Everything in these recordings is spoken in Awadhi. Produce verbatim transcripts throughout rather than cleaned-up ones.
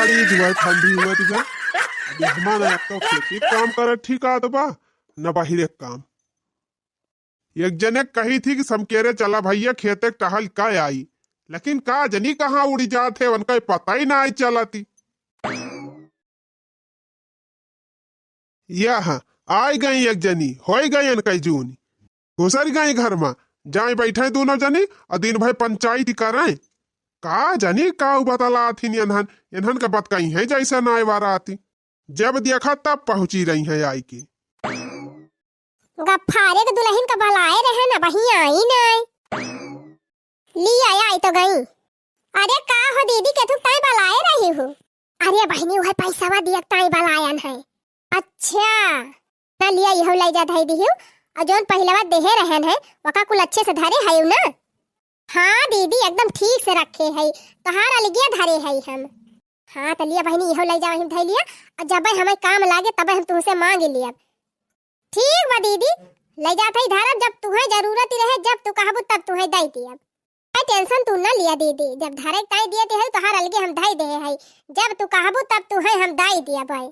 तेज हुआ, ठंडी हुआ, ठीक है। अभी हमारा अब तो खेती काम करत ठीक आत बा, न बाहिरे काम। एक जने कही थी कि समकेरे चला भैया खेते टहल का आई, लेकिन का जनी कहाँ उड़ी जात है, उनका पता ही ना आई चलती। यह आई गई एक जनी, होई गई इनका जूनी, घुसर गई घर में, जाए बैठे दोनों जनी और दिन भर पंचायती करें। का जनी का उ बतलात हिन इन्हन, इन्हन का बतकही है जैसे नाय वाराती। जब देखा तब पहुंची रही है आई के। गफ्फारे के दुल्हन का बलाए रहे ना, वहीं आई नाय। लिया आई तो गई। अरे का हो दीदी, के तू ताई बलाए रही हो? अरे बहिनी, वह पैसवा दिया ताई बलायन है। अच्छा, ना लिया, यहो ले जा धई दिहु। और जौन पहिलवा देहे रहन है, वका कुल अच्छे से धरे है ना? हाँ दीदी, एकदम ठीक से रखे है, तोहार अलगिया धरे है हम। हाँ तो लिया बहिनी, यहो ले जा, वहीं धई लिया, और जब हमें काम लागे तब हम तुमसे मांग लिया। ठीक बा दीदी, ले जात हई धरब, जब तुहें जरूरत रहे, जब तू कहबू तब तुहें दई दियब। ए, tension तू ना लिया दीदी, जब धरे के ताई दिए हई तोहार अलगे हम धई दे हई, जब तू कहबू तब तुहें हम दई दियब भाई।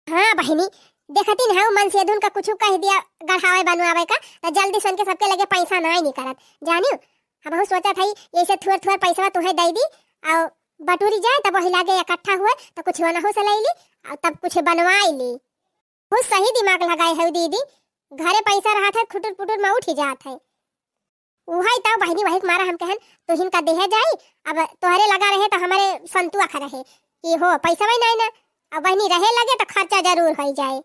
हाँ बहिनी, देखतिन हऊ मन से धुन का कुछ कह दिया गढ़ावे बनवावे का, तो जल्दी सुन के सबके लगे पैसा नाई निकलत, जानियो। हम बहुत सोचत हई ऐसे थोड़ थोड़ पैसा तुहें दई दी, और बटुरी जाए तब वही लागे इकट्ठा हुए तो कुछ वनहु से ले ली, और तब कुछ बनवाई ली। बहुत सही दिमाग लगाए है दीदी, घरे पैसा रहत है, खुटुर पुटुर में उठ ही जात है। उहई तो बहिनी, वही के मारा हम कहन, तुहिन का देहे जाई, अब तोहरे लगा रहे तो हमारे संतुआ खा रहे कि हो पैसा वही नहीं ना, अब बहिनी रहे लगे तो खर्चा जरूर हो जाए।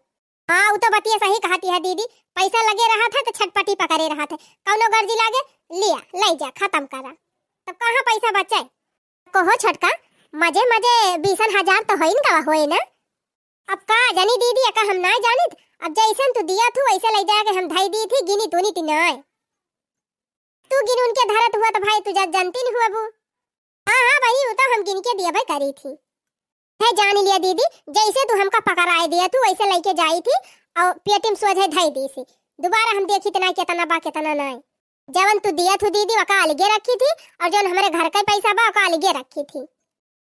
हाँ, उ तो बतिया सही कहती है दीदी, पैसा लगे रहत है तो छटपटी पकड़े रहत है, कौनो गर्जी लागे, लिया, ले जा, खत्म करा, तब कहाँ पैसा बचे? कहो छोटका, मजे मजे बीसन हजार तो होइन का होए ना? अब का जानी दीदी, एका हम नाय जानित। अब जैसन तू दिया थू, वैसे ले जाके हम धई दी थी, गिनी तूनी ती नाय। तू गिन उनके धरत हुआ तो भाई तू जा-, जानती नहीं हुआ बू। हाँ, हाँ भाई, वो तो हम गिन के दिया भाई करी थी। है जान लिया दीदी, जैसे तू हमका पकड़ाए दिया थू, वैसे लेके जाई थी और पेटी में सोझे धई दी सी। दोबारा हम देखी तना कितना बा, कितना नाय। जवन तू दिया थू दीदी, वका अलगे रखी थी और जवन हमारे घर का पैसा बा, वका अलगे रखी थी।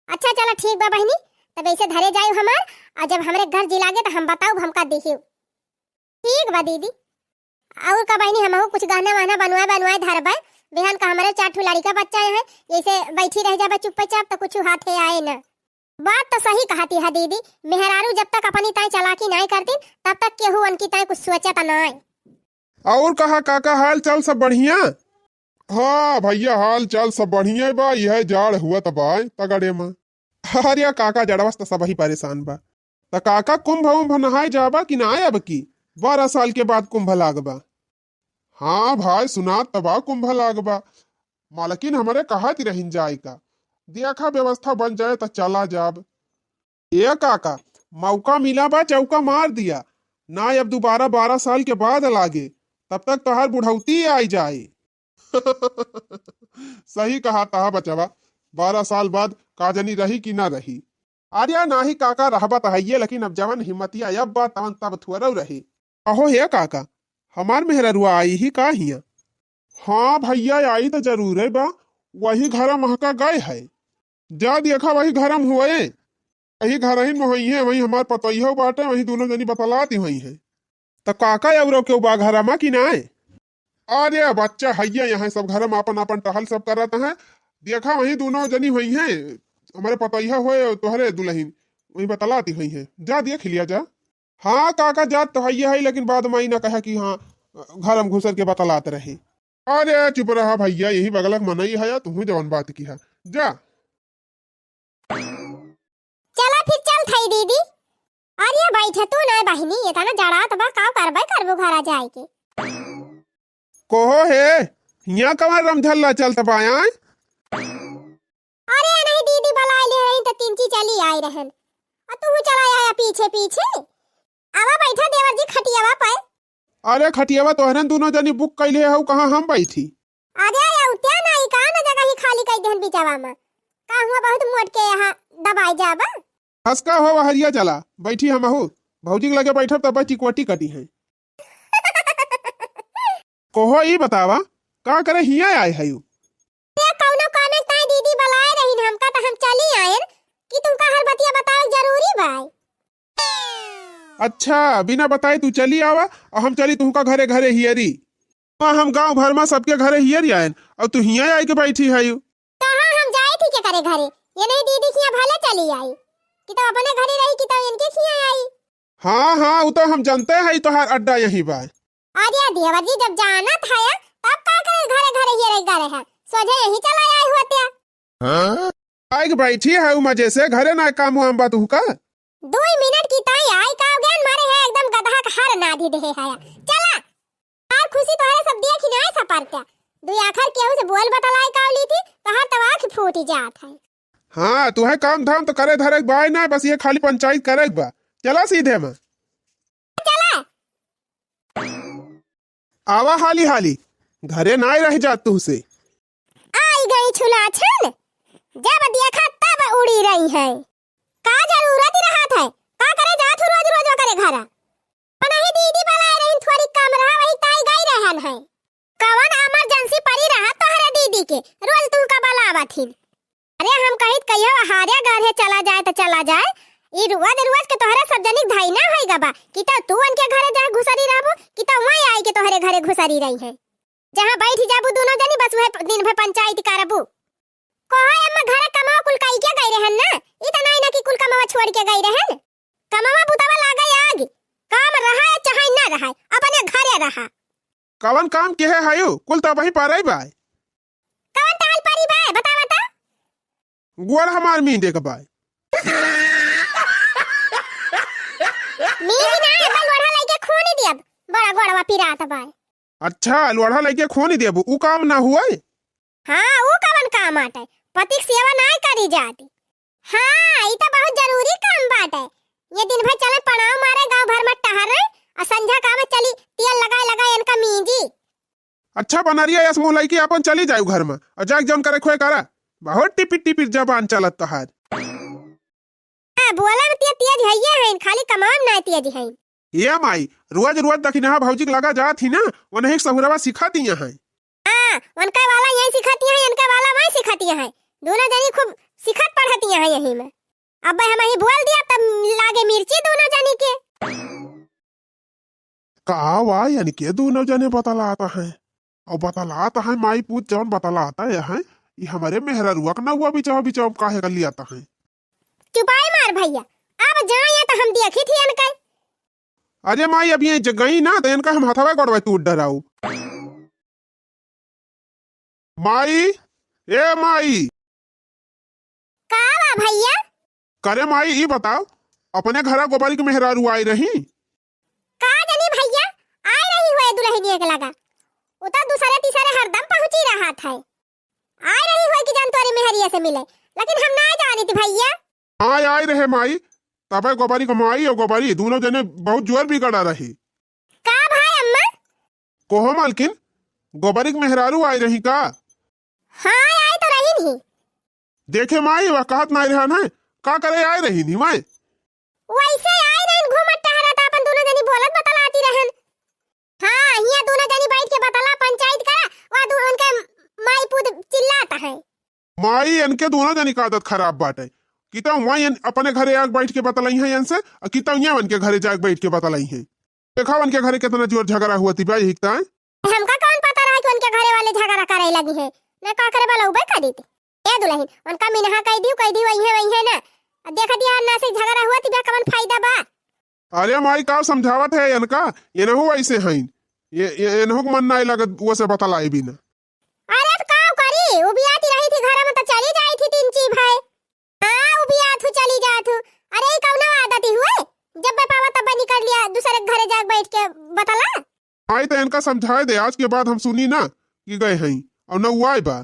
अच्छा, चला ठीक बा बहिनी, तब ऐसे धरे जायु हमार, और जब हमरे घर जी लागे तो हम बताऊ, हमका दिहियो। ठीक बा दीदी। और का बहिनी, हमहू कुछ गहना वहना बनवाए बनवाए धरबे, बिहान का हमारे चार ठो लड़का बच्चा है, ऐसे बैठी रह जाबे चुप्पे चाप तो कुछ हाथे आए ना। बात तो सही कहती है दीदी, मेहरारू जब तक अपनी ताई चालाकी नहीं करती तब तक केहू उनकी ताई कुछ सोचत नहीं। और कहा काका, हाल चाल सब बढ़िया? हाँ भैया, हाल चाल सब बढ़िया बा, यह जाड़ हुआ त बा तगड़े में। अरे काका, जड़वा से त सबही परेशान बा। त काका, कुंभ उंभ नहाए जाबा कि ना अब की? बारह साल के बाद कुंभ लाग बा। हाँ भाई, सुनात त बा कुंभ लाग बा, मालकिन हमरे कहत रहिन जाए का। देखा व्यवस्था बन जाए त चला जाब। ए काका, मौका मिला बा, चौका मार दिया। ना अब दोबारा बारह साल के बाद लागे, तब तक तोहार बुढ़ौती आई जाए। सही कहा तहा बचवा, बारह साल बाद का जनी रही कि ना रही। अरे नाही काका, रहबा त हइये, लेकिन अब जवन हिम्मतिया अब बा तवन तब थोरौ रही। अहो हे काका, हमार मेहररुआ आई ही का हिया? हाँ भैया, आई त जरूरे बा, वही घर महका गए है। जा देखा, वही घर में हुए, वही घर ही में हुई है, वही हमार पतोहियो बाटे, वही दोनों जनी बतलाती हुई है। त काका, अउरो केहू बा घर में कि नाय? अरे बच्चा, हइया यहाँ सब घर में आपन आपन टहल सब करत हैं। देखा, वही दोनों जनी हुई हैं, हमारे पतोहिया होए और तोहरे दुल्हन, वही बतलाती हुई हैं। जा देख लिया जा। हाँ काका, जात तो हइया है, लेकिन बाद में ई ना कहा कि हाँ, घर में घुसर के बतलात रहे। अरे चुप रहा भैया, यही बगलक मनई है, तू जवन बात की है, जा। चला फिर चल थई दीदी। अरे बैठे तू ना बहिनी, इतना जड़ात बा, का करबे करबो घरा जाए के। कहो हे, हियाँ कवन रमझल्ला चलत बा आय? अरे नहीं दीदी, बलाए ले रही त तिनची चली आए रहन, आ तू चला आया पीछे पीछे। आवा बैठा देवर जी खटियावा पे। अरे खटियावा तोहरन दोनों जनी बुक कैले हऊ, कहाँ हम बैठी? अरे उत्या ना, ई का ना जगह ही खाली कर देहन बिचवा में। का हुआ बहुत मोट के यहाँ दबाई जाबा? हंसका हो वहरिया चला, बैठी हमहू। भौजी के लगे बैठब तब चिकोटी कटी है। कहो ई बतावा, का करे हिया आए हयू? ते कौनो कामे ताई दीदी बलाए रहीन हमका त हम चली आएन कि तुमका हर बतिया बता जरूरी बाय। अच्छा, बिना बताए तू चली आवा, अउर हम चली तुहका घरे घरे हियरी। हाँ, हम गाँव भर मा सबके घरे हियरी आयन, अउर तू हियाँ आइके बैठी हयू। कहाँ हम जाए थी के करे घरे, ये नहीं दीदी खियाँ भले चली आई, कि तो अपने घरे रही, कि तो इनके खियाँ आई। हाँ, हाँ, उ तो हम जनते हई, तोहार अड्डा यहीं बा। अरे देवर जी, जब जानत है, तब का करे घरे घरे ये रह गए हैं, सोझे यहीं चला आए होते। हाँ? आइके बैठी है उ मजे से, घरे ना काम वाम बा तुहका? दुई मिनट की ताई आई का ज्ञान मारे है, एकदम गधा का हर नाधी देहे है। चला, आर खुशी तोहरे सब देख ही नाय सपरते। दुई आखर केहू से बोल बतलाई का ली थी, तोहर तब आँख फूट जात है। हाँ, तुहे काम धाम तो करे धरे के बाय ना, बस ये खाली पंचायत करे के बा। चला सीधे में। चला। आवा हाली हाली, घरे नाय रह जात तुहसे। आई गई छुलाछन, जब देखा तब उड़ी रही है। का जरूरत रहत है, का करे जात हूँ रोज रोज ओकरे घरा? अपना ही दीदी बुलाए रही, थोड़ी काम रहा, वही ताई गई रहन है। कवन emergency पड़ी रहा तोहरे दीदी के, रोज तुहका बुलावत हिन। अरे हम कहित कहियो हारे गाढ़े चला जाए त चला जाए, ई रोज रोज के तोहरे सब जनिक धाई ना होई गबा, कि तो तू उनके घरे जाए घुसरी रहबू, कि तो वहीं आई के तोहरे घरे घुसरी रही है। जहाँ बैठ जाबू दोनों जनी, बस वह दिन भर पंचायत करबू। कहो अम्मा, घरे कमावा कुल काई के गई रहन ना, ई त नाई ना कि कुल कमावा छोड़ के गई रहन। कमावा बुतावा लागे आग, काम रहा चाहे ना रहा, अपने घरे रहा। कवन काम के है हायो, कुल तो वहीं पर आई बाय। कवन टहल परी बाय, बता बता। गोड़ हमार मींजे के बाय। मींज ना, अपन गोड़वा लइके खूनी दियब, बड़ा गोड़वा पिरात बाय। अच्छा, लोढ़ा लइके खूनी देबू, उ काम ना हुए? हाँ, उ कवन काम आटे? पति के सेवा नाय करी जाती। हाँ, ई त बहुत जरूरी काम बाटे। ये दिन भर चले पड़ाव मारे, गांव भर में टहरे, अउर संझा का में चली तेल लगाए लगाए इनका मींजी। अच्छा, बनरिया यस मुँह लइके अपन चली जाऊ घर में, अउर जाके जौन करे खोए करा। बहुत टिपिर टिपिर जबान चलत तोहार। हाँ, बोले में ते-, तेज हइये हइन, खाली कमावे में नाय तेज हइन। ए माई, रोज रोज दखिनहा भौजी के लगा जात ही ना, वनही के सहुरवा सिखा दिया है। हाँ, उनका वाला यही सिखा दिया है, इनका वाला वही सिखा दिया है। दोनों जनी खूब सिखत पढ़त यहाँ यही में। अब हम ही बोल दिया तब लागे मिर्ची दोनों जनी के। का वा, इनके दोनों जने बतलात हैं? अउर बतलात हैं, माई पूत जौन बतलात हैं, ई हमरे मेहररुआ के नउआ बिचाव बिचाव काहे कर लियात हैं? चुपाई मार भइया, अब जाए त हम देखी थी इनके। अरे माई, अब ये ज-, गई ना, त इनका हम हथवा गोड़वा तूड़ डराऊ। माई, ए माई। का बा भइया? करे माई, ई बताओ, अपने घरा गोबरी के मेहरारू आई रही? का जानी भइया, आई रही हुए दुल्हनिया के लगा। उ तो दूसरे तीसरे हरदम पहुँची रहत है। आई रही हुए कि जान तोरी मेहरिया से मिले, लेकिन हम ना जानित भइया। हाँ, आई रहे माई, तबे गोबरी के माई अउर गोबरी दोनों जने बहुत जोर बिगड़ा रही। का भाई अम्मा? कोहो मालकिन, गोबरी के मेहरारू आई रही का? हाँ, आई तो रही नहीं। देखे माई, वह कहत नाई रहन है, का करे आई रही नहीं माई? वैसे आई रहन, घूमत टहरत, अपन दोनों जनी बोलत बतलाती रहन। हाँ, हियाँ दोनों जनी बैठ के बतला पंचायत करा, वह दो उनके माई पूत चिल्लात है। माई, इनके दोनों जनी का आदत खराब बाटे। कितौ वहीं अपने घरे आग बैठ के बतलाई है इनसे, अउर कितौ यहाँ उनके घरे जाग बैठ के बतलाई है। देखा उनके घरे कितना जोर झगड़ा हुआ थी बा, यही ताई। हमका कौन पता रहा कि उनके घरे वाले झगड़ा करे लगी है, ना का करे वाला उबे कर देते। ए दुल्हन, उनका मिनहा कह दियो, कह दियो वही है, वही है ना। अब देखा दिया ना से झगड़ा हुआ थी बा, कवन फायदा बा? अरे माई, का समझावत है इनका? इनहू ऐसे हईन। ये, ये, इनहू के मन नाई लगत, वो से बतलाए बिना। अरे त का करी, उबियाती रही थी घर में त चली जाई थी तीन ची भाई। हाँ, उबियात हूँ, चली जात हूँ। अरे, ई कौनो आदत ही हुए? जब पावा तब निकल लिया, दूसरे के घरे जाके बैठ के बतला। माई त इनका समझाए दे, आज के बाद हम सुनी ना कि गए हईं, अउर न उआए बा।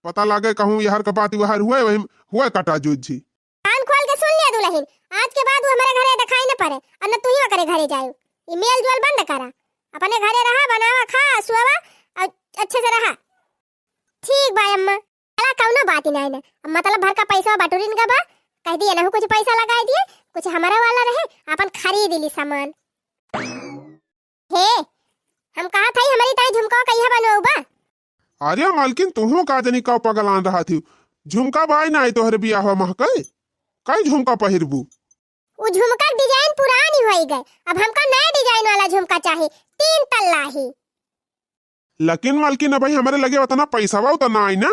पता लागे कहूँ यहर का बात वहर हुए, वही हुए कटा जुझी। कान खोल के सुन लिया दुल्हन, आज के बाद वो हमारे घरे दिखाई न पड़े, अउर न तू ही ओकरे घरे जायो। ई मेल जोल बंद करा, अपने घरे रहा, बनावा, खा, सोवा, अउर अच्छे से रहा। ठीक बा अम्मा, चला कौनो बात ही नहीं ना, अब मतलब भर का पैसा बटुरिन का बा, कह दिए ना कुछ पैसा लगाई दिए, कुछ हमारा वाला रहे, अपन खरीद ली सामान। हे, हम कहा था हमारी ताई झुमका कहिया बनवाऊ बा? अरे मालकिन, तुहू का जनी का पगलान रहा थी, झुमका बाय ना आई तोहरे बियाह महके। कई झुमका पहिरबू? उ झुमका design पुरानी होई गए, अब हमका नए design वाला झुमका चाही, तीन तल्ला ही। लेकिन मलकिन, अबही हमरे लगे उतना पैसा बा, उतना आई ना,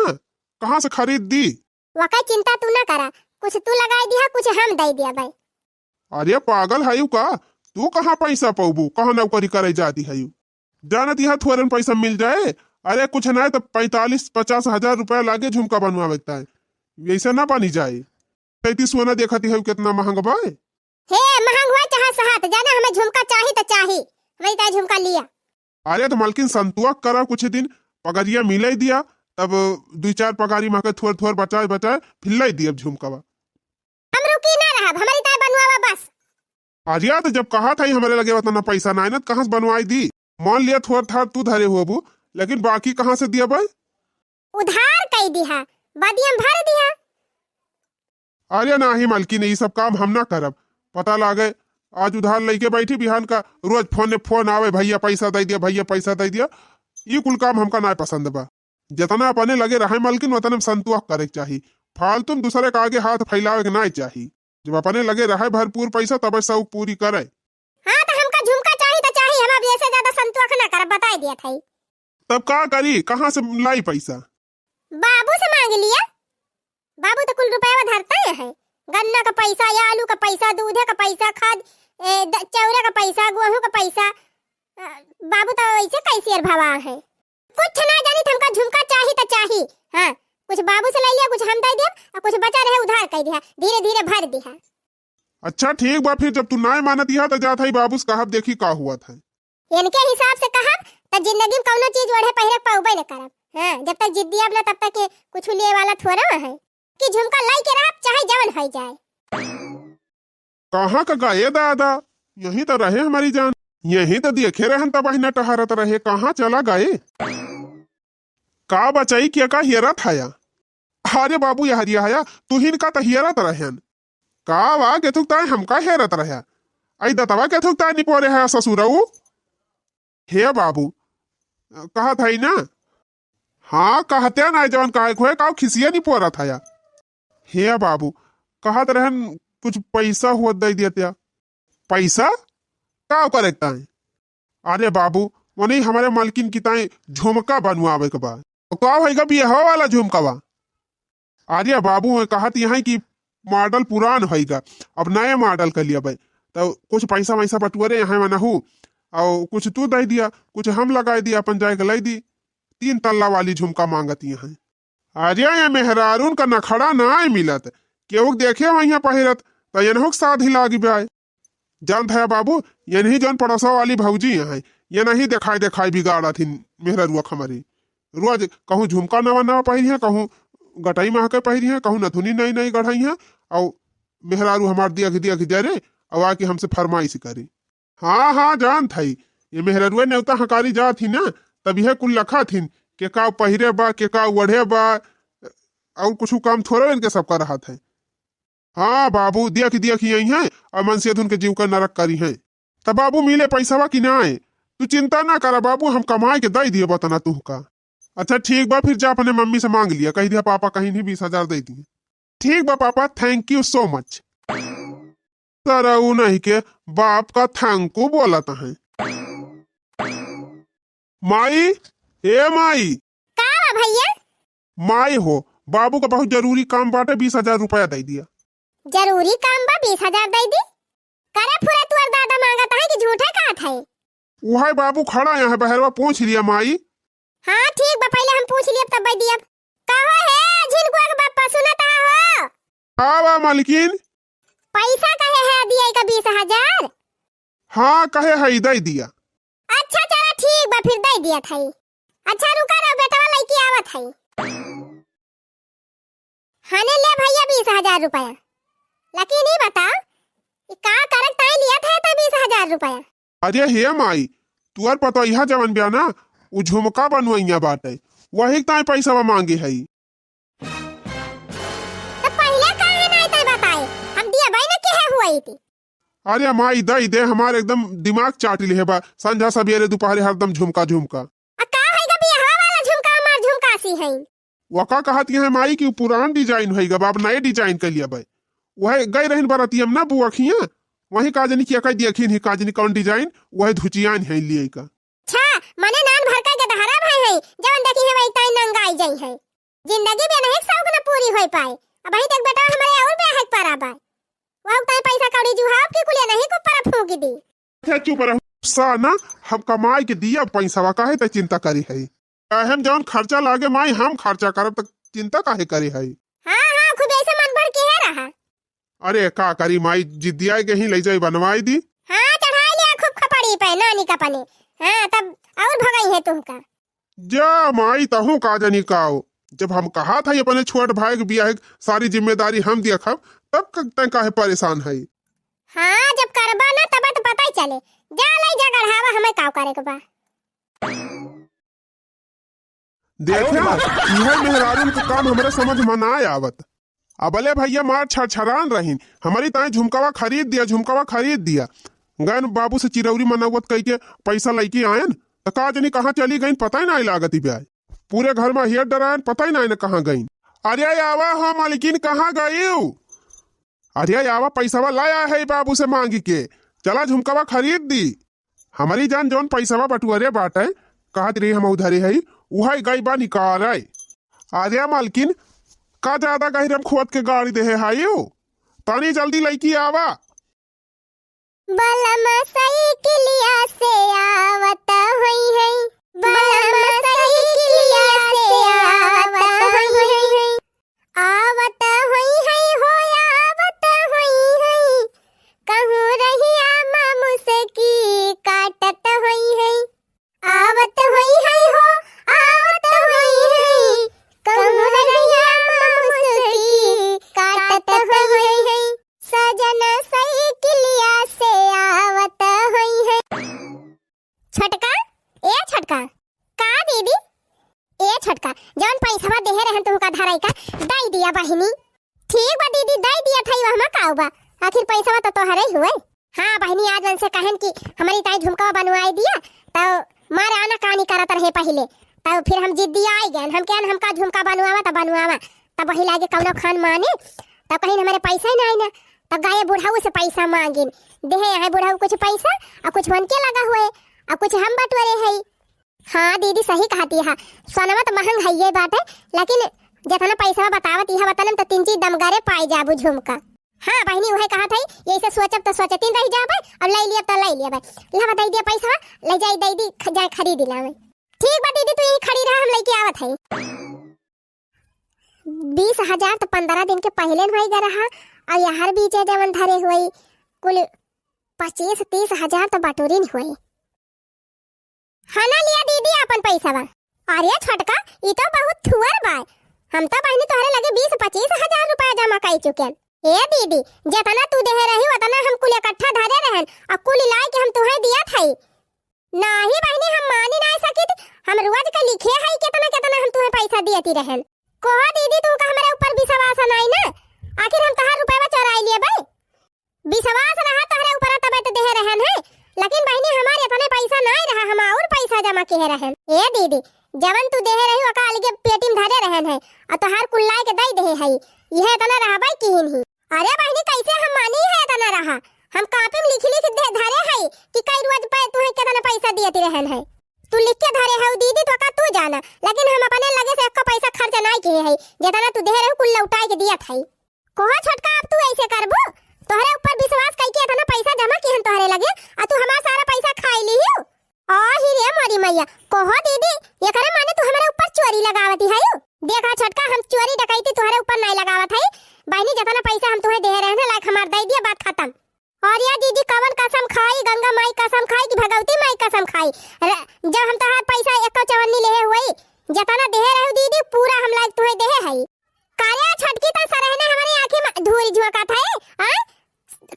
कहाँ से खरीद दी? वका चिंता तू ना करा, कुछ तू लगाई दिहा, कुछ हम दई दिया भाई। अरे पागल हयू का, तू कहाँ पैसा पौबू, कहाँ नौकरी करे जाती हयू? जानत यहाँ थोरन पैसा मिल जाए, अरे कुछ ना तो पैंतालीस पचास हजार रुपया लागे झुमका बनवावे के ताई, वैसे ना बनी जाए। तैती सोना देखती है कितना महंग बा। हे महंग हुआ चाहे सहात, जाना हमें झुमका चाही तो चाही, हमें ताई झुमका लिया। अरे तो मलकिन संतुआ करा कुछ दिन, पगरिया मिलाई दिया, तब दुई चार पगारी माके थोर थोर बचाए बचाए फिर लाई दिया झुमकावा। हम रुकी ना रहब, हमारी ताई बनवावा बस। अरे तो जब कहा था ही हमारे लगे उतना पैसा ना है ना, तो कहाँ से बनवाई दी? मान लिया थोर थार तू धरे होबू, लेकिन बाकी कहाँ से दिया भाई? उधार कई दिहा, बदियम भर दिहा। अरे नाही मलकिन, ई सब काम हम ना करब। पता लागे आज उधार लइके बैठी, बिहान का रोज फोन ने फोन आवे, "भैया पैसा दे दिया, भैया पैसा दे दिया।" ई कुल काम हमका ना पसंद बा। जितना अपने लगे रहे मलकिन, उतने में संतोष करे के चाही। फालतू में दूसरे के आगे हाथ फैलावे के ना चाही। जब अपने लगे रहे भरपूर पैसा, तब शौक पूरी करे। हाँ, तो हमका झुमका चाही तो चाही, हम अब ऐसे ज्यादा संतोष ना करब, बताई दिया था। तब का करी, कहाँ से लाई पैसा? बाबू से मांग लिया, बाबू तो कुल रुपया धरता है, गन्ना का पैसा, या आलू का पैसा, दूधे का पैसा, खाद, ए, द-, चौरा का पैसा, गेहूं का पैसा। अ, बाबू तो वैसे कैशियर भवा है, कुछ ना जानी, हमका झुमका चाही तो चाही। हाँ, कुछ बाबू से ले लिया, कुछ हम दे दिया, और कुछ बचा रहे उधार कर दिया, धीरे धीरे भर दिया। अच्छा ठीक बा, फिर जब तू नाय मानत इहा त जात हई बाबू से कहब, देखी का हुआ था। इनके हिसाब से कहब त जिंदगी में कौनो चीज ओढ़े पहिरे पौबे न करब। हाँ, जब तक जिद्दी अब ना तब तक के कुछ लिए वाला थोड़ा है कि झुमका लाई के रहब चाहे जवन हो जाए। कहाँ का गए दादा? यहीं तो रहे हमारी जान, यहीं तो देखे रहन तब न टहरत रहे, कहाँ चला गए? का बचाई के का हेरत हया? अरे बाबू, यहरिया हया, तुहिन का त हेरत रहन। का वा, केथुक ताय हमका हेरत रह्या? आई दतवा केथुक ताय निपोरे हया ससुरऊ? हे बाबू, कहत हई ना? हाँ, कहते ना, जवन कहे खोए, काऊ खिसिया निपोरत हया? हे बाबू, कहत रहन कुछ पैसा हुआ दे देत्या। पैसा? का करे ताय? अरे बाबू, ओने हमारे मलकिन की ताई झुमका बनवावे के बा। तो का होइगा, बियाह वाला झुमका बा? अरे बाबू, मैं कहत यहाँ कि मॉडल पुरान होइगा, अब नए मॉडल के लिए भाई, तो कुछ पैसा वैसा बटुअरे यहाँ में नहू, और कुछ तू दे दिया, कुछ हम लगाई दिया, अपन जाए के लाई दी। तीन तल्ला वाली झुमका मांगत यहाँ। अरे, ये मेहरारून का नखड़ा नाय मिलत। केहू के देखे वहिया पहिरत, त एनहू के साध ही लागी बाय। जानत है बाबू, एनही जौन पड़ोसवा वाली भौजी हैं, एनही देखाई देखाई बिगाड़त हिन मेहररुआ खमरी। रोज कहूँ झुमका नवा नवा पहिरी हैं, कहूँ गटई महके पहिरी हैं, कहूँ नथुनी नई नई गढ़ई हैं, और मेहरारू हमार दिया के दिया के दे रे, और आके हमसे फरमाइश करी। हाँ, हाँ, जानत हई, ये मेहररुआ नेवता हकारी जात ही ना, तब यह कुल लखत हिन, के का पहिरे बा, के का ओढ़े बा, और कुछ काम थोड़े इनके सबका रहत है। हाँ बाबू, दिया कि दिया कि यही है, और मनसेधुन के जीव का नरक करी है। तब बाबू मिले पैसवा कि नाय? तू चिंता ना करा बाबू, हम कमाए के दई दिए बतना तुहका। अच्छा ठीक बा, फिर जा अपने मम्मी से मांग लिया, कह दिया पापा कहीं नहीं बीस हजार दे दिए। ठीक बा पापा, thank you so much। सरऊ नहीं के बाप का thank you बोलत हैं। माई, ए माई। का बा भैया? माई हो, बाबू का बहुत जरूरी काम बाटे, बीस हजार रुपया दे दिया। जरूरी काम बा, बीस हजार दे दी? करे फुरे तुअर दादा मांगत है कि झूठे कहत है? उहे बाबू खड़ा यहाँ बहरवा, पूछ लिया माई। हाँ ठीक बा, पहले हम पूछ लियब तब दियब। कहो हे झिनकुआ के बापा, सुनत हो? का बा मलकिन? पैसा कहे है दिए का बीस हजार? हाँ कहे है, दे दिया। अच्छा चला ठीक बा, फिर दे दिया था। अच्छा रुका रहो, बेटवा लइके आवत है। हने ले भैया बीस हजार रुपया। लेकिन ई बताओ, ई का करक ताई लिया था तो बीस हजार रुपया? अरे हे माई, तुअर पतोहिया जवन बिया ना, उ झुमका बनवइया बाटे, वही ताई पैसा मांगे है। तो पहले काहे नहीं ताई बताए, हम दिया भाई ना के है हुआ इति। अरे माई, दई दे, हमार एकदम दिमाग चाट लिहे बा, संझा सबेरे दोपहरे हरदम झुमका झुमका। आ का है गा बियाहवा वाला झुमका, हमार झुमका सी है। वका कहत यह माई कि उ पुरान design होइगा, अब नए design के लिए बे। वही गई रहिन बरतिया में ना बुआ खिया, वही का जनी किया कह दिया खिन ही का जनी कौन design, वही धुचियान है लिए का। अच्छा, मने नान भर का गदहरा भाई है, जवन देखी है वही ताई नंगाई जाई है। जिंदगी में नहीं शौक न पूरी होई पाए। अब वही तक बेटा हमारे और ब्याह है पारा बा। वह ताई पैसा कौड़ी जुहाब की कुलिया नहीं को पर फूक दी। अच्छा चुप रहो। सा ना, हम कमाई के दिया पैसा, काहे त चिंता करी है? काहे हम जौन खर्चा लागे माई, हम खर्चा करब, त चिंता काहे करे है? हाँ, हाँ, खूब ऐसे मन भर के है रहा। अरे, का करी माई, जिद्दिया के ही ले जाई बनवाई दी। हाँ, चढ़ाई लिया खूब खपड़ी पे, नानी का पनी। हाँ, तब और भगाई है तुमका। जा माई, तहूँ का जनी काओ। जब हम कहा था अपने छोट भाई के बियाह के सारी जिम्मेदारी हम देखब, तब क-, तैं काहे परेशान है? हाँ, जब करबा ना, तब तो पता ही चले। जा ले जा गढ़ावा, हमें काव करे के बा। देखा, इहे मेहरारून के काम हमरे समझ में ना आवत। अबले भैया मार छरछरान रहिन, हमरी ताई झुमकवा खरीद दिया, झुमकवा खरीद दिया। गन बाबू से चिरौरी मनौवत कई के पैसा लइके आयन, त का जनी कहाँ चली गईन, पता ही नाहीं लागत ही ब्याय। पूरे घर में हेर डरायन, पता ही नाहीं न कहाँ गईन। अरे आवा हो मालकिन, कहाँ गईउ? अरे आवा, पैसवा लाया है बाबू से मांगी के, चला झुमकवा खरीद दी। हमरी जान जौन पैसवा बटुअरे बाटे, कहत रही हम उधरे हई, उहई गई बा निकाले। अरे मालकिन, का ज्यादा गहिरम खोद के गाड़ी देहे हई हो? तनी जल्दी लइकी आवा। बलम साइकिलिया से आवत होई है, बलम साइकिलिया से आवत होई है। आवत होई है हो, आवत होई है, कहूँ रहिया मा मुसकी काटत होई है। आवत होई है हो, आवत होई है, कहूँ रहिया मा मुसकी काटत होई है। सजन साइकिलिया से आवत होई है। छोटका, ए छोटका। का दीदी? ए छोटका, जौन पैसवा देहे रहन तुहका धराई का, दई दिया बहिनी। ठीक बा दीदी, दई दिया थई, वहमा काउ बा, आखिर पैसवा तो तोहरे हुए। हाँ बहिनी, आज उनसे कहन कि हमरी ताई झुमका बनवाई दिया, तो मारे आना कानी करत रहे पहिले, तो फिर हम जिद्दी आई गए, हम कहन हमका झुमका बनवावा तो बनवावा, तब वही लागे कौनो खान माने, तब कहीं हमरे पैसा ही नहीं ना, तब गए बुढ़ऊ से पैसा मांगिन, देहे यहाँ बुढ़ऊ कुछ पैसा, और कुछ उनके लगा हुए, और कुछ हम बटोरे है। हाँ दीदी, सही कहती है, सोनवा तो महंग है ये बात है, लेकिन जितना पैसा बतावत यह वतन तो तीन चीज दमगारे पाए जाबू झुमका। हाँ बहिनी, उहे कहत है, यही से सोचब तो सोचतीन रह जाबे, अब ले लियब तो ले लियब। लावा दे दिया पैसा, ले जाई दे दी, ख-, जाए खरीद लावे। ठीक बा दीदी, तू यहीं खड़ी रहा, हम लेके आवत है। बीस हजार तो पंद्रह दिन के पहिले न होई गए रहा, और यार बीचे जवन धरे हुए कुल पच्चीस तीस हजार तो बटोरिन हुए। हना लिया दीदी आपन पैसवा। अरे छोटका, ई तो बहुत थुअर बा। हम तो बहिनी तोहरे लगे बीस पच्चीस हजार रुपया जमा कई चुकेन। ए दीदी, जितना तू देहे रही उतना हम कुल इकट्ठा धरे रहन, और कुल लाई के हम तुहे दिया थई। नाही बहिनी, हम मानी ना सकित, हम रोज का लिखे है कितना कितना हम तुहे पैसा दियती रहन। कोहो दीदी, तुमका हमरे ऊपर विश्वास नाई ना, आखिर हम तहार रुपया चोराई लिए बे। विश्वास रहा तोहरे ऊपर तबे तो देहे रहन है, लेकिन बहिनी हमारे इतने पैसा नाई रहा, हम और पैसा जमा किहे रहन। ए दीदी, जवन तू देहे रही ओका अलगे पेटी में धरे रहन है, और तोहार कुल्लाए के दई देहे है, यह इतना रहबे किहिन ही। अरे बहिनी, कैसे हम मानी है इतना रहा, हम कापी में लिखी लिखी दे धरे है कि कई रोज पे तुहे कितना पैसा दियती रहन है, तू लिख के धरे है दीदी, तो का तू जाना, लेकिन हम अपने लगे से एको पैसा खर्च नाई किहे है, जितना तू देहे रही कुल लौटाए के दियत है। कोहो छोटका, अब तू ऐसे करबू? तोहरे ऊपर विश्वास कइके इतना पैसा जमा किहन तोहरे लगे, आ तू हमार सारा पैसा खाई लिहियो। आ ही रे मोरी मैया, कोहो दीदी, एकरे माने तू हमरे ऊपर चोरी लगावती है? देखा छोटका, हम चोरी डकैती तोहरे ऊपर नहीं लगावत है। बहिनी, जितना पैसा हम तुहे दे रहे हैं, लायक हमार दे दिया, बात खत्म। और या दीदी, कवन कसम खाई, गंगा माई कसम खाई कि भगवती माई कसम खाई, र-, जब हम तोहार पैसा एको चवन्नी लेहे हुई, जितना देहे रहू दीदी, पूरा हम लायक तुहे देहे है। कारे छोटकी, तो सरहने हमरे आँखी में धूल झोंकत है, हाँ?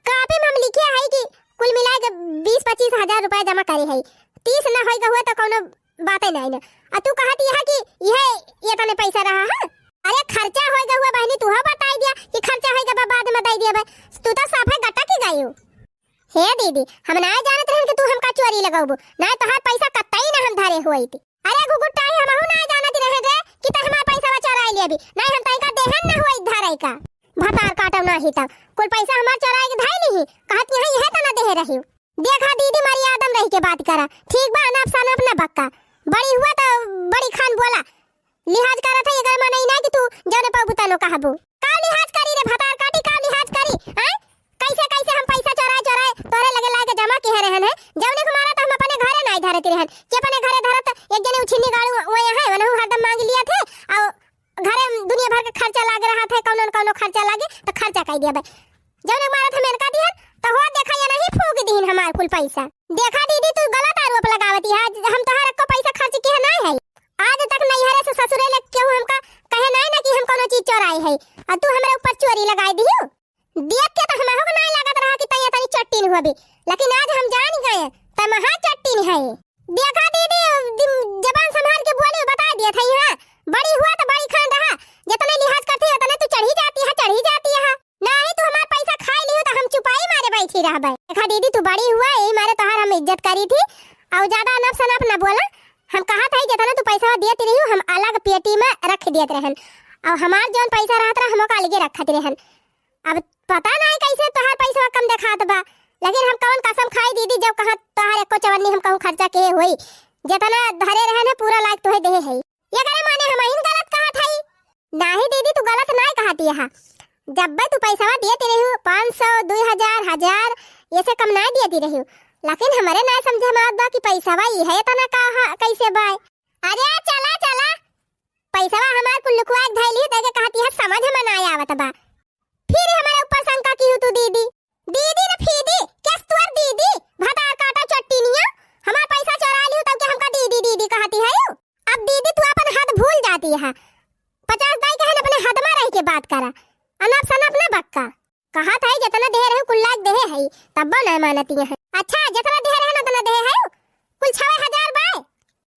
कापी में हम लिखे है कि कुल मिला के बीस पच्चीस हजार रुपया जमा करे है, तीस न होई के हुए तो कौनो बाते नहीं ना। आ तू कहत यह कि यह ये तने पैसा रहा है? अरे खर्चा होई के हुए बहिनी, तू हो बताई दिया कि खर्चा होई के बा-, बाद में दे दिया बे। तू तो साफे गटक ही गई हो। हे दीदी, हम ना जानत रहन कि तू हमका चोरी लगौबू, ना तोहार पैसा कतई ना हम धरे हुई थी। अरे घुघुटाई, हमहू ना जानत रहे रे कि तै हमार पैसा चोराई लेबी। नहीं हम तैका देहन ना हुई धरे का। भतार काटब नाही तब। कुल पैसा हमार चोराइ के धइ लिही, कहत यहाँ इहे तना देहे रहिउ। देखा दीदी, मर्यादा में रहि के बात करा, ठीक बा? अनाप सनाप न बक्का। बड़ी हुआ त बड़ी खान बोला, लिहाज करत है, एकर माने ई ना कि तू जौने पाउबू तौने कहबू। का लिहाज करी रे भतार काटी, का लिहाज करी? हैं? कैसे, कैसे हम पैसा चोराए, चोराए तोहरे लगे लाके जमा किहे रहन है? जौने के मारा त हम अपने घरे नाहीं धरत रहन, कि अपने घरे धरत, एक जने उछिन्नी गाड़ू वही है, वनहु हरदम मांग लिया थे, और घरे में दुनिया भर के खर्चा लागे रहत है, कौनो न कौनो खर्चा लागे, त खर्चा कइ दिया भाई। जौने मारत हम इनका दिहन, त हो देखा, ये नहीं फूंक दिहिन हमार कुल पैसा। देखा दीदी, तू गलत आरोप लगावती है। आज हम तोहार एको पैसा खर्च किहे नाहीं है। आज तक नैहरे से ससुरे ले केहू हमका कहे नाहीं ना कि हम कौनो चीज चोराए है, और तू हमरे ऊपर चोरी लगाइ दिहू। देख के त हमहू के नाहीं लागत रहा कि तैं तनी चट्टिन होबी, लेकिन आज हम जान गए, तैं महा चट्टिन है। देखा दीदी, दिम-, जबान संभाल के बोली, बताइ दिया था यहाँ। बड़ी हुआ त बड़ी खान रहा, जितने लिहाज करती है, उतने तू चढ़ी जाती है, चढ़ी जाती है। नाही, तू हमार पैसा खाइ लिहू त हम चुपाई मारे बैठी रहबे। देखा दीदी, तू बड़ी हुआ, यही मारे तोहार हम इज्जत करी थी। और ज्यादा अनप सनप न बोला। हम कहा था, जितना तू पैसा देत रहिउ, हम अलग पेटी में रख देत रहन। और हमार जौन पैसा रहत रहा, हम ओका अलगे रखत रहन। अब पता नाही कैसे तोहार पैसा कम देखात बा, लेकिन हम कौन कसम खाई दीदी, जब कहाँ तोहार एको चवन्नी हम कहूँ खर्चा किहे होई। जितना धरे रहन है, पूरा लायक तोहे देहे है। एकरे माने हमहिन गलत कहत हई? नाही दीदी, तू गलत नाही कहती हा। जब्बे तू पैसवा देती रहिउ, पाँच सौ, दुई हजार, हजार, ये से कम नाही देती रहिउ। लेकिन हमरे नाही समझे में आवत बा कि पैसवा ई है इतना का हा, कैसे बा? अरे चला, चला, पैसवा हमार कुल लुकवा के धइली, देके कहती है, समझ में नाही आवत बा। फिर हमरे ऊपर शंका किहू तू दीदी। दीदी न फीदी, केस तोर दीदी, भतार काटा चट्टिनिया, हमार पैसा चोराइ लिहू तब के हमका दीदी दीदी कहती है यू। अब दीदी तू अपन हद भूल जाती है। पचास दाई कहन अपने हद में रह के बात करा, अनप सनप न बक्का। कहा था जितना देहे रहे कुल्ला देहे है, तब्बो न मानती है। अच्छा जितना देहे रहे न उतना देहे है, कुल छवे हजार बाय।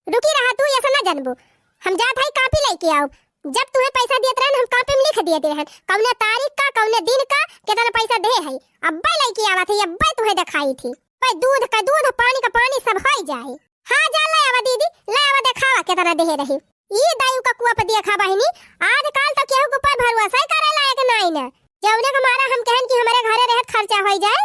रुकी रहा तू, ऐसा ना जानबू। हम जात हई कापी लइके आउब। जब तुहे पैसा दियत रहन, हम कापी में लिख दियत रहन, कौने तारीख का, कौने दिन का, केतना पैसा देहे हई। अब्बे लइके आवत हई, अब्बे तुहे देखाई थी। भाई दूध का दूध, पानी का पानी, सब होई जाए। हाँ, जा ले आवा दीदी, ले आवा, देखावा केतना देहे रही। ई दायु का कुआ पे देखा बहिनी, आजकल तो केहू के ऊपर भरोसा ही करे लायक नाई न। जौने के मारा हम कहन कि हमरे घरे रहत खर्चा होई जाए,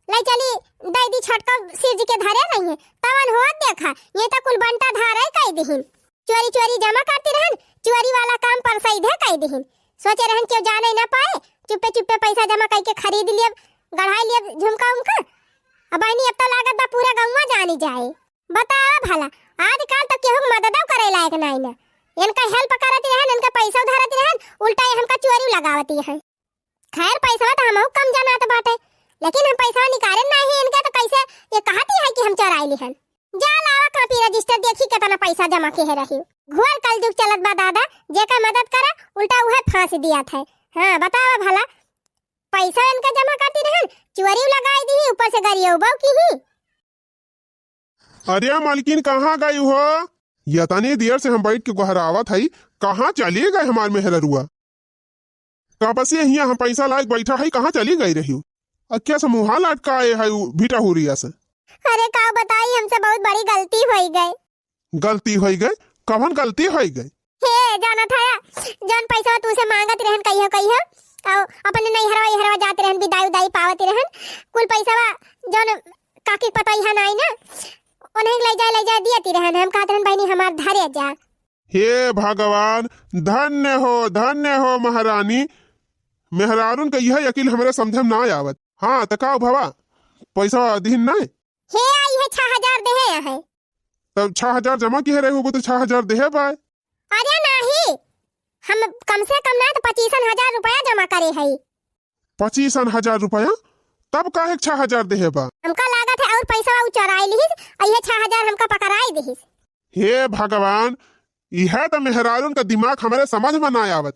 ले चली दे दी छोटका सिर जी के धरे रही है, तवन होत देखा, ये तो कुल बंटा धारे कई दिहिन। चोरी चोरी जमा करती रहन, चोरी वाला काम परसैधे कई दिहिन। सोचे रहन केहू जाने ना पाए, चुप्पे चुप्पे पैसा जमा कई के खरीद लियब, गढ़ाई लियब झुमका उमका। अब बहिनी अब तो लागत बा पूरा गौवा जानी जाए। बतावा भला, आजकल तो केहू के मददो करे लायक नाई ना। इनका help करती रहन, इनका पैसा धरती रहन, उल्टा ये हमका चोरी लगावती है। खैर, पैसवा त हमहू कम जनात बाटे, लेकिन हम पैसवा निकारे नाही इनके, त कैसे ये कहती है कि हम चोराई लिहन? जा लावा copy register, देखी केतना पैसा जमा किहे रही। घोर कलजुग चलत बा दादा, जेकर मदद करा, उल्टा उहे फांस दियात है। हाँ, बतावा भला, पैसा इनके जमा करती रहन, चोरी लगाई दी, ऊपर से गरियौबो की ही। अरे मलकिन, कहाँ गई हो? यतनी देर से हम बैठ के गोहरावत हई, कहाँ चली गई हमार मेहररुआ? कब से हियाँ हम पैसा लायक बैठा हई, कहाँ चली गई रही? अखिया से मुँहा लटकाए है उ भीटा हुरिया से। अरे का बताई, हमसे बहुत बड़ी गलती होई गई। गलती होई गई? कवन गलती होई गई? हे, जानत हया, जौन पैसा तू से मांगत रहन कहियो कहियो, और अपने नैहरवा इहरवा जात रहन, बिदाई उदाई पावत रहन, कुल पैसा जौन काकी के पतोहिया नाई ना, उन्हें ले जाए, ले जाए दियती रहन। हम कहत रहन, "बहिनी, हमार धरे जा।" हे भगवान, धन्य हो, धन्य हो महारानी। मेहरारून के यह अकिल हमरे समझे में ना आवत। हाँ, त का भवा, पैसा दिहिन ना? हे, आई है, छह हजार देहे है। तब छह हजार जमा किहे रहे होगो, त छह हजार देहे बा? अरे नाही, हम कम से कम ना त पच्चीसन हजार रुपया जमा करे हई। पच्चीसन हजार रुपया? तब काहे छह हजार देहे बा? हमका लागत है और पैसा उ चोराई लिहिस, और ये छह हजार हमका पकड़ाई दिहिस। हे भगवान, इहे त मेहरारून का दिमाग हमरे समझ में ना आवत।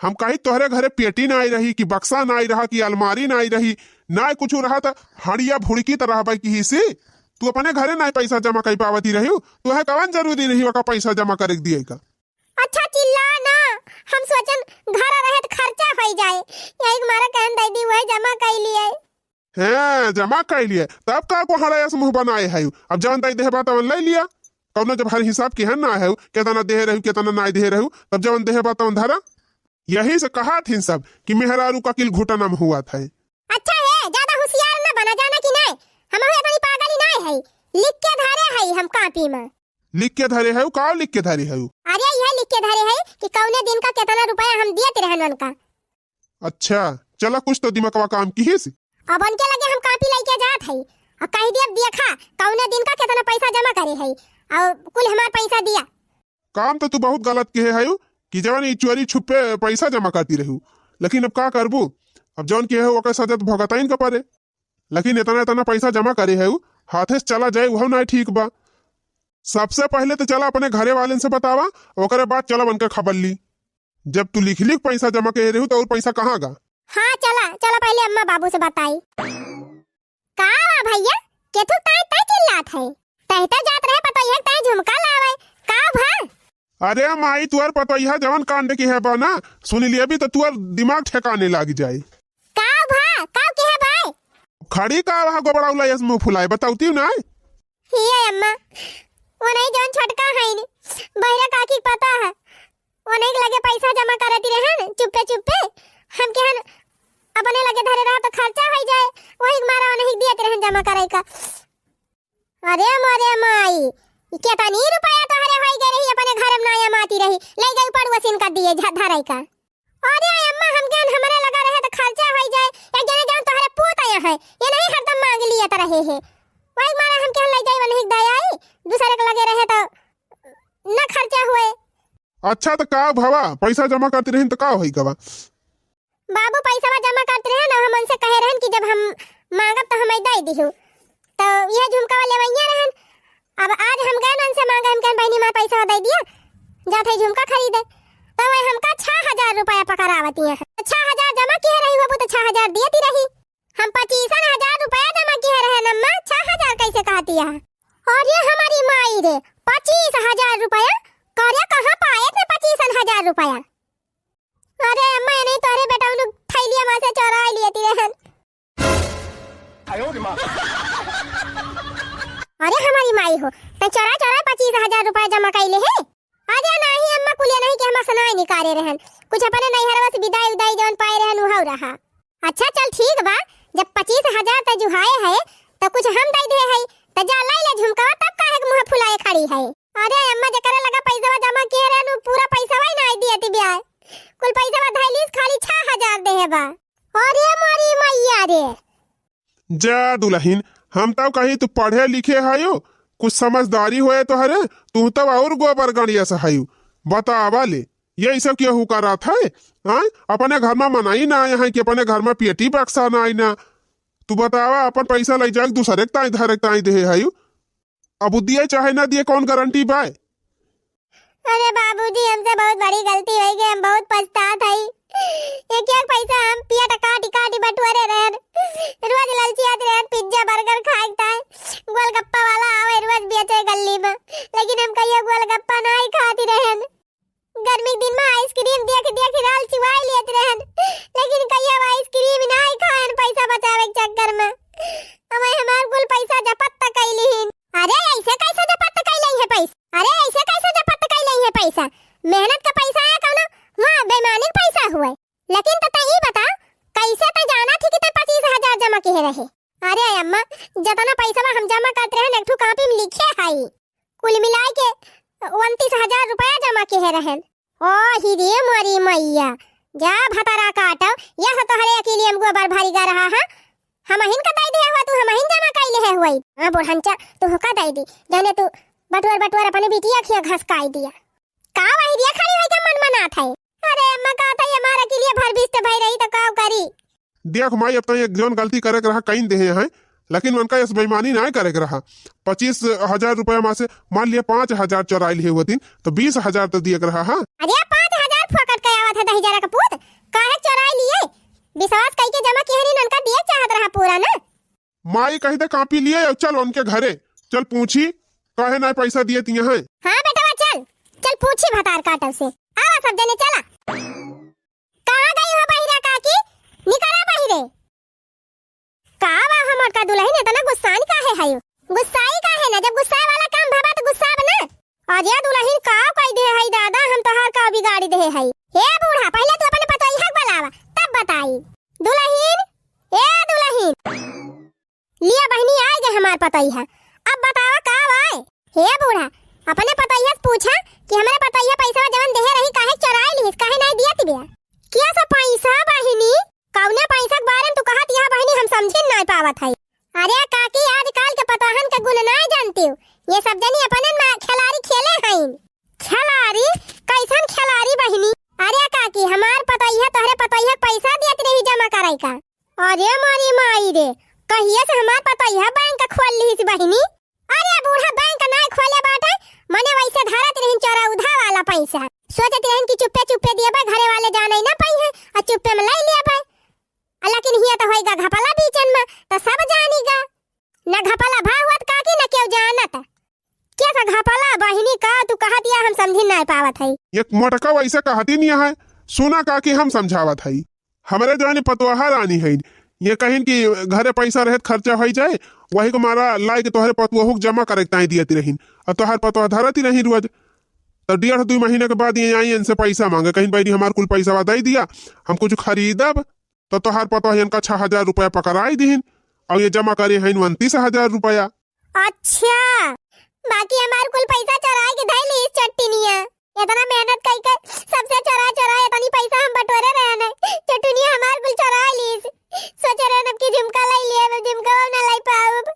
हम कही तोहरे घरे पेटी नाई रही कि बक्सा नाई रहा कि अलमारी नाई रही, नाई कुछ रहा त हड़िया भुड़की त रहबे की ही सी। तू अपने घरे नाई पैसा जमा कई पावती रही, तोहे कवन जरूरी रही ओका पैसा जमा करे के दिए का? अच्छा चिल्ला ना, हम सोचन घर रहे त खर्चा होई जाए, यही के मारे कहन दे दी, वही जमा कई लिए। हैं, जमा कई लिए, तब का कोहड़ा ऐस मुँह बनाए है? अब जवन दे देहे बा तवन ले लिया, कौनो जब हर हिसाब किहे ना है, केतना देहे रहू, केतना नाई देहे रहू, तब जवन देहे बा तवन धरा। यही से कहत हिन सब कि मेहरारू का किल घुटना में हुआ था। अच्छा है, ज्यादा होशियार न बना, जाना कि नाय? हमहू इतनी पागल ही नाय है। लिख के धरे है हम कॉपी में। लिख के धरे है? का लिख के धरे है? अरे, यह लिख के धरे है कि कौने दिन का कितना रुपया हम दियत रहन उनका। अच्छा, चला, कुछ तो दिमागवा काम किहिस। अब उनके लगे हम कॉपी लेके जात है और कह दिया, "देखा, कौने दिन का कितना पैसा जमा करे है और कुल हमार पैसा दिया।" काम तो तू बहुत गलत किहे है कि जवन ई चोरी छुपे पैसा जमा करती रहू, लेकिन अब का करबू? अब जवन किहे है ओकर सजा तो भुगताइन का पड़े। लेकिन इतना इतना पैसा जमा करे है, हाथे से चला जाए, वह ना ठीक बा। सबसे पहले तो चला अपने घरे वाले से बतावा, ओकरे बाद चला उनके खबर ली। जब तू लिख लिख पैसा जमा करे रहू तो और पैसा कहाँ गा? हाँ, चला, चला पहले अम्मा बाबू से बताई। का बा भैया, केथू ताई ताई चिल्लात है? तही तो जात रहे पतोहिया के ताई झुमका लावे, का भा? अरे माई, तुअर पतोहिया जवन कांड किहे बा ना, सुन लिए भी तो तुअर दिमाग ठिकाने लाग जाए। का भा, का किहे भाई? खड़ी का वहाँ गोबड़ा उला यस मुँह फुलाए, बताउती ना? हिये अम्मा, वो नहीं जौन छोटका है नी, बहिरा काकी के पता है, वो नहीं लगे पैसा जमा करती रहे न, चुप्पे चुप्पे, हम केहन अपने लगे धरे रहा तो खर्चा हो जाए, वही के मारा वो नहीं दियत रहन जमा करे का। अरे मोरे माई, ई केतनी रुपया तोहरे होई गए रही, अपने घर में ना माती रही, ले गई पड़ुआ सिन का दिए झ-, धरे का। अरे अम्मा, हम केहन हमरे लगा रहे तो खर्चा होई जाए। एक जने जौन तोहरे पूत आया है, ये नहीं हरदम मांग लिए तो रहे है। वही मारा हम केहन ले जाए, वही दया आई, दूसरे के लगे रहे तो ना खर्चा हुए। अच्छा तो का भवा, पैसा जमा करती रही तो का होई गवा? बाबू पैसा जमा करते रहे ना, हम उनसे कहे रहन कि जब हम मांगब तो हमें दे दिहू। तो ये झुमका वाले वैया रहन। अब आज हम गए ना उनसे मांगे, हम कहन, "बहनी, मार पैसा दे दिया, जात है झुमका खरीदे।" तो वह हमका छह हजार रुपया पकड़ावती हैं। तो छह हजार जमा किए रही होबू तो छह हजार दियती रही। हम पच्चीसन हजार रुपया जमा किए रहे न अम्मा, छह हजार कैसे कहती है? और ये हमारी माई रे, पच्चीस हजार रुपया, करे कहाँ पाए थे पच्चीसन हजार रुपया? अरे अम्मा, ये नहीं तोरे बेटा उन्हें थैलिया में से चोरा लिए ती रहन। अरे हमारी माई हो, तै चोरा चोरा पच्चीस हजार रुपया जमा कैले है। अरे नाही अम्मा, कुलिया नहीं कि हम असनाय निकारे रहन, कुछ अपने नैहरवा से विदाई उदाई जौन पाए रहन उहौ रहा। अच्छा चल ठीक बा, जब पच्चीस हजार तै जुहाए है तो कुछ हम दे दे है, तो जा लाई ले झुमका, तब काहे के मुँह फुलाए खड़ी है। अरे अम्मा, जेकरे लगा पैसवा जमा किए रहन, उ पूरा पैसवा ही नाई दिए ती ब्याह। कुल पैसवा धैलिस, खाली छह हजार देहे बा। अरे मोरी मैया रे। जा दुलहिन, हम तब कही तू पढ़े लिखे हयो, कुछ समझदारी होए तोहरे, तू तब और गोबर गणिया से हयो। बतावा ले, यही सब केहू करत है? हाँ? अपने घर में मनई ना आए हैं कि अपने घर में पेटी बक्सा ना आई ना। तू बतावा, अपन पैसा ले जाके दूसरे के ताई धरे के ताई देहे हयो। अब उ दिए चाहे ना दिए, कौन गारंटी बा? अरे बाबूजी, हमसे बहुत बड़ी गलती होइ गई, हम बहुत पछतात हई। एक एक पैसा हम पियट काटी काटी बटोरे रहन, रोज ललचियात रहन, पिज्जा बर्गर खाए के ताई, गोलगप्पा वाला आवे रोज बेचे गल्ली में, लेकिन हम कहियो गोलगप्पा नाई खाती रहन। गर्मी के दिन में आइसक्रीम देख देख लाल चुआई लेत रहन, लेकिन कहियो आइसक्रीम नाई खाएन पैसा बचावे के चक्कर में। हमें हमार कुल पैसा जपत तक कैली हिन। अरे ऐसे कैसे जपत कैले है पैसा? अरे ऐसे कैसे जपत कैले है पैसा? मेहनत का पैसा है कौनो? वहाँ बेईमानी का पैसा हुए। लेकिन तो तै ई बता, कैसे तै जाना थी कि तै पच्चीस हजार जमा किए रहे? अरे अम्मा, जतना पैसा हम जमा करते रहे, एक ठो कॉपी में लिखे हई। कुल मिलाए के उनतीस हजार रुपया जमा किहे रहन। ओ ही रे मोरी मैया, जा भतरा काटो, यह तोहरे अकेले में गोबर भरी गा रहा है। हमहिन का दे दिया हुआ, तू हमहिन जमा कैले है हुई। हाँ बुढ़ंचा, तू हुका दे दी, जाने तू बटुअर बटुअर अपने बिटिया खिया घसकाई दिया। का वही रे खड़ी होई के मन मनात है? अरे अम्मा, का था ये हमारा के लिए भर बिस्त भई रही तो का करी? देख माई, अब तो एक जौन गलती करे के रहा, कईन देहे हैं, लेकिन उनका इस बेईमानी ना करे के रहा। पच्चीस हजार रुपया में से मान लिया पाँच हजार चोराई लिए हुए दिन, तो बीस हजार तो दिए के रहा। हाँ, अरे पाँच हजार फोकट के आवत है दही जरा का पूत, काहे चोराई लिए? विश्वास कई के जमा किहरीन, उनका दिए चाहत रहा पूरा ना। माई कही दे कॉपी लिए और चल उनके घरे, चल पूछी काहे ना पैसा दिए तिया हैं। हाँ बेटवा चल, चल पूछी भतार काटल से। आवा सब जने चला। कहाँ गई हो बहिरा काकी? निकला बहिरे। का बा हमर का दुलहिन, इतना गुस्सान काहे हयो? गुस्साई काहे ना, जब गुस्साए वाला काम भवा तो गुस्साब ना। अरे दुलहिन का कई दे हई दादा, हम तोहार का बिगाड़ी दे हई। ए बूढ़ा, पहिले तू अपने पतोहिया के बुलावा, तब बताई। दुलहिन, ए दुलहिन। लिया बहिनी, आइ गए हमार पतोहिया। अब बतावा का बाय? हे बूढ़ा, अपने पतोहिया से पूछा कि हमरे पतोहिया पैसा जवन देहे रही, काहे चोराइ लिहिस, काहे नाहीं दियत बिया? क्या सा पैसा बहिनी? कउने पैसा के बारे में तू कहत यह बहिनी, हम समझिन नाहीं पावत है। अरे काकी, आजकल के पतोहन के गुण नाहीं जानतिउ। ये सब जनी अपने मा-, खेलारी खेले हईन। खेलारी? कैसन खेलारी बहिनी? अरे काकी, हमार पतोहिया तोहरे पतोहिया के पैसा देत रही जमा कराई का। अरे मोरी माई रे, कहिए से हमार पतोहिया बैंक खोल लिहिस बहिनी। अरे बूढ़ा, बैंक नाहीं खोले बाटे, मने वैसे धरत रहिन चोरौधा वाला पैसा। सोचत रहिन कि चुप्पे चुप्पे दियबे, घरे वाले जाने ना पइहैं, आ चुप्पे में लइ लियबे। आ लेकिन हियाँ तो होइगा घपला बीचन में, तो सब जानिगा। न घपला भा हुअत काकी, न केहू जानत। के सा घपला बहिनी का तू कहत या, हम समझी नाहीं पावत है। ये मोटका वैसे कहती नहीं है, सुना काकी हम समझावत है। हमरे जानी पतोहा रानी है, ये कहिन कि घरे पैसा रहे त खर्चा होइ जाए, वही के मारा लाइ के तोहरे पतोहू के जमा करे के ताई दियत रहिन। और तोहर पतोहा धरत ही रही रोज। तो डेढ़ दुइ महीने के बाद ये आई इनसे पैसा मांगे, कहिन बहिनी हमार कुल पैसा दइ दिया, हम कुछ खरीदब। तो तोहार पतोह इनका छह हजार रुपया पकड़ाई दिहिन और ये जमा करे हइन उनतीस हजार रुपया। अच्छा, बाकी हमार कुल पैसा चोराइ के धइ लिहिस चट्टिनिया। इतना मेहनत कइ के सबसे चोराइ चोराइ इतनी पैसा हम बटोरे रहन है, चट्टिनिया हमार कुल चोराइ लिहिस। सोचे रहन अब की झुमका लइ लिए, अब झुमका ना लइ पाउब।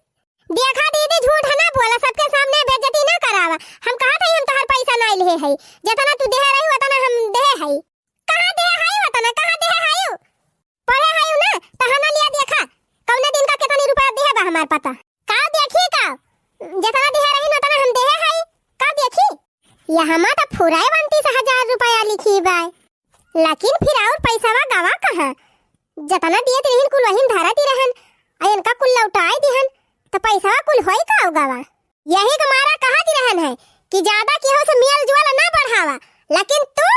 देखा दीदी, झूठ ना बोला, सबके सामने बेइज्जती ना करावा। हम कहत हई हम तोहार पैसा नाहीं लिहे हई, जितना तू देहे रही उतना हम देहे हई। कहाँ देहे हई उतना, कहाँ देहे हई? पढ़े हई ना, त हना लिया देखा, कौने दिन का कितनी रुपया देहे बा हमार पता। का देखी का? जितना देहे रही उतना हम देहे हई, का देखी? यहमा त फुराए उनतीस हजार रुपया लिखी बा, लेकिन फिर और पैसवा गवा कहाँ? जतना दियत रहिन कुल वहिन धरत ही रहन, आ इनका कुल लौटाए दिहन, त पैसवा कुल होई का गवा? यही के मारा कहत ही रहन है कि ज्यादा केहू से मेल जोल ना बढ़ावा, लेकिन तू,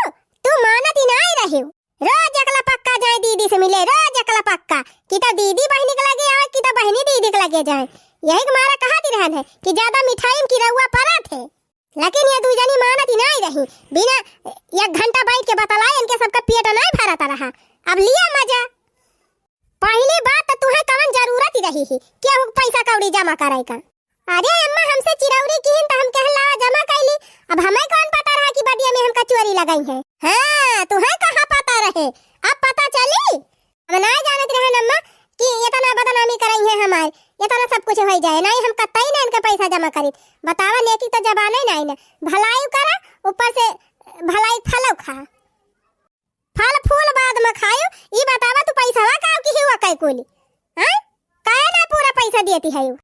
तू मानत ही नाहीं रहिउ। रोज एकला पक्का जाए दीदी से मिले, रोज एकला पक्का, कि तो दीदी बहिनी के लगे आवे, कि तो बहिनी दीदी के लगे जाए। यही के मारा कहत ही रहन है कि ज्यादा मिठाई में किरौआ परत है। लेकिन ये दुइ जनी मानत ही नाहीं रही, बिना एक घंटा बैठ के बतलाए इनके सबका पेट नाहीं भरत रहा। अब लिया मजा। पहली बात तो तुहे कवन जरूरत ही रही ही केहू के पैसा कौड़ी जमा करे का? अरे अम्मा, हमसे चिरौरी किहिन तो हम कहन लावा जमा कैली। अब हमें कौन पता रहा कि बदिया में हमका चोरी लगई है? हाँ, तुहे कहाँ पता रहे, अब पता चली। हम नाहीं जानत रहन अम्मा कि इतना बदनामी करई है हमार, इतना सब कुछ होइ जाए। नाहीं, हम कतई ना इनका पैसा जमा करी। बतावा, नेकी तो जबाने नाहीं ना। भलाई करा, ऊपर से भलाई फलो खा। फल फूल बाद में खायो, ई बतावा तू पैसवा का किही हुआ कै कुली? हाँ? काहे ना पूरा पैसा देती है यू?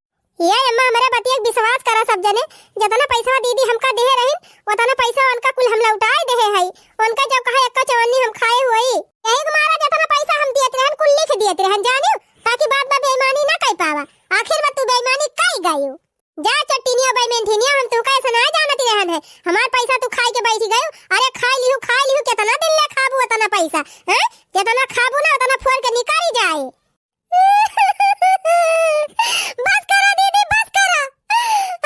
ये अम्मा, हमरे बतिया के विश्वास करा सब जने, जतना पैसा दीदी हमका देहे रहिन, उतना पैसा उनका कुल हम लौटाए देहे हई। उनका जब कहा एक्का चवन्नी हम खाए हुई, यही के मारा जतना पैसा हम दियत रहन, कुल लिख दियत रहन, जानियो, ताकि बाद में बेईमानी ना कर पावा। आखिर में तू बेईमानी कर गयो। जा चट्टिनिया बेईमानिया, हम तुहका ऐसा ना जानत रहन है। हमार पैसा तू खाए के बैठ गयो। अरे खाए लिहू, खाए लिहू, कितना दिन ले खाबू उतना पैसा, हैं? जितना खाबू ना उतना फोड़ के निकाली जाए। बस करा दीदी, बस करा।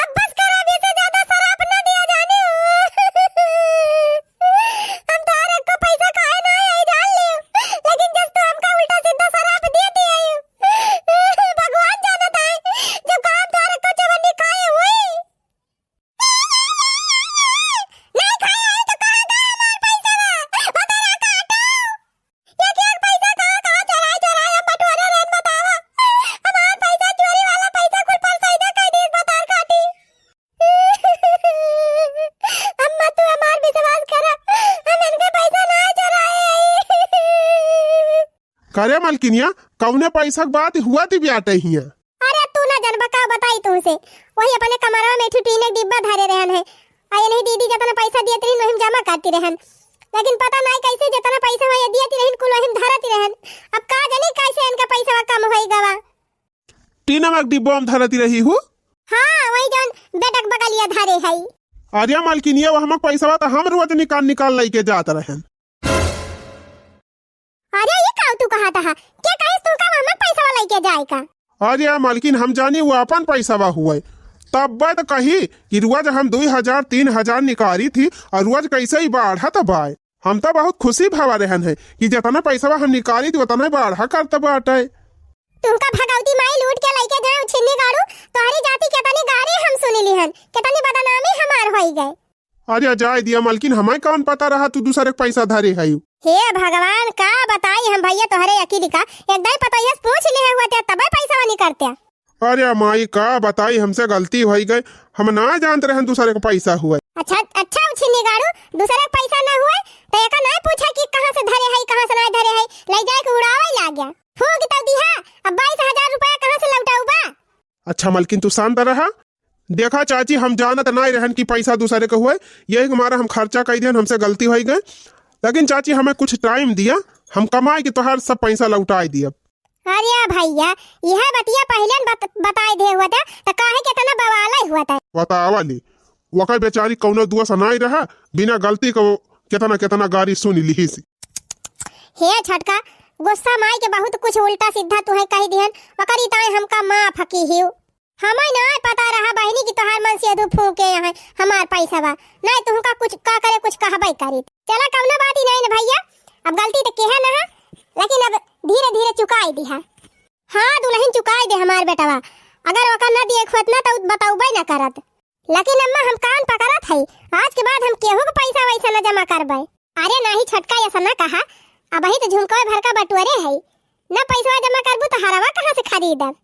अब बस करा, अब इसे ज्यादा शराब ना दिया जाने। हम तोहरे को पैसा खाए ना आई, जान लियो। लेकिन जब तू हमका उल्टा सीधा शराब दे दिया, भगवान जानत है, जब काम तोहरे को चवन्नी खाए हुई। नहीं खाए आई तो कहाँ गए हमार पैसा बा? बता रहा काटो। एक एक पैसा कहाँ, कहाँ चोराए, चोराए हम बटोरे रहन, बतावा। हमार पैसा, चोरी वाला पैसा कुल परसैदा कह दिस, बतार काटी। अम्मा, तू हमार विश्वास करा, हम इनके पैसा ना चोराए। करे मलकिनिया, कौने पैसा के बात हुआ थी ब्याटे हिया? अरे तू ना जनबा, का बताई तुमसे, वही अपने कमरवा में एक ठो टीने के डिब्बा धरे रहन है। आ ये नहीं दीदी जितना पैसा दियत रही, वही में जमा करती रहन, लेकिन पता नहीं कैसे जितना पैसा हुआ ये दियत रही, कुल वही में धरती रहन। अब का जानी कैसे इनका पैसा कम होई गवा। टीना में डिब्बा में धरती रही हूँ। हाँ, वही जौन बेटक बगलिया धरे है। अरे मलकिनिया, वो हमक पैसा तो हम रोज निकाल निकाल लेके जात रहन। अरे, ये काऊ तू कहत हा? के कहिस तू का हमर पैसवा लइके जाए का? अरे मालकिन, हम जानी वो अपन पैसवा हुए, तब तो कही कि रोज हम दुई हजार, तीन हजार निकारी थी और रोज कैसे ही बढ़त बाय। हम तो बहुत खुशी भवा रहन है कि जेतना पैसवा हम निकाली थी, ओतना बढ़ा करत बाटे। तुमका भगवती माई लूट के लइके जाए उछिन्नी गाड़ू, तोहरी जाति केतनी गारी हम सुनी लिहन, केतनी बदनामी हमार होई गए। अरे जाए दिया मलकिन, हमें कौन पता रहा तू दूसरे के पैसा धरे है। हे भगवान, का बताई हम भैया तोहरे अकिल का, एक दाई पतोहिया से पूछ लिहे हुआ ते तबे पैसा निकरते। अरे माई, का बताई, हमसे गलती होई गई, हम ना जानत रहन दूसरे के पैसा हुआ। अच्छा, अच्छा उछिन्नी गाड़ू, दूसरे के पैसा ना हुआ तो एका ना पूछा कि कहाँ से धरे है, कहाँ से ना धरे है, ले जाए के उड़ावे लाग गया। फूंक तो दिहा, अब बाईस हजार रुपया कहाँ से लौटाऊ बा? अच्छा मलकिन, तू शांत रहा। देखा चाची, हम जानत नाई रहन कि पैसा दूसरे के हुए, यही के मारा हम खर्चा कई दिहन, हमसे गलती होई गए। लेकिन चाची, हमें कुछ टाइम दिया, हम कमाई के तोहार सब पैसा लौटाई दियब। अरे भैया, यह बतिया पहले न बत-, बताए दे हुआ था, तो काहे के इतना बवाल हुआ था? बतावा ली, वकर बेचारी कौनो दोष नाई रहा, बिना गलती को केतना केतना गारी सुन लिहिस। हे छोटका, गुस्सा माई के बहुत कुछ उल्टा सीधा तुहे कही दिहन, ओकरी ताई हमका माफ की हियो। हमें ना पता रहा बहिनी कि तोहार मन से दू फूंके यहाँ हमार पैसा बा, नहीं तुमका कुछ का करे, कुछ कहबे करी। चला कौनो बात ही नहीं न भैया, अब गलती तो केहे ना है, लेकिन अब धीरे धीरे चुकाई दिहा। हाँ दुल्हन चुकाई दे हमार बेटवा, अगर ओकर ना दिए होत ना तो बतौबे ना करत। लेकिन अम्मा हम कान पकड़त हई, आज के बाद हम केहू के पैसा वैसा न जमा करबे। अरे नाही छोटका ऐसा ना कहा, अबही तो झुमकवे भर का बटुअरे हई, न पैसवा जमा करबू तो हरवा कहाँ से खरीदब?